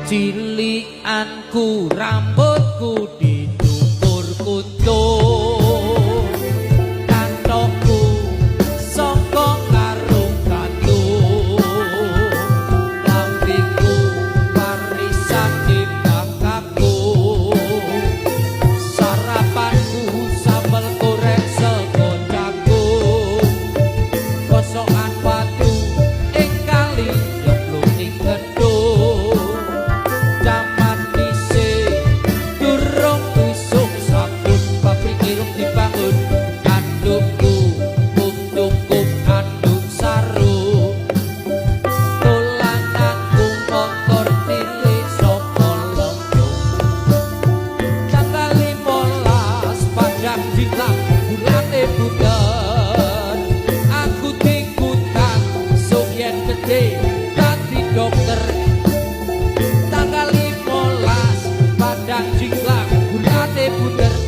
Cilikanku rambutku dicukur kuntul, kantokku saka karung gantung, lambiku warisan mbah, sarapanku sambel goreng sego jagung, gosokan watu ing kali nyemplung ing kedung. Jaman dhisik durung usum sabun, pabrik durung dibangun, andukku mung cukup anduk sarung, dolananku motor cilik saka lembung. Tanggal 15 padang jinglang, bulane bunder, aku dikutang sok yen gedhe dadi dokter. Tanggal 15 padang jinglang, bulane bunder.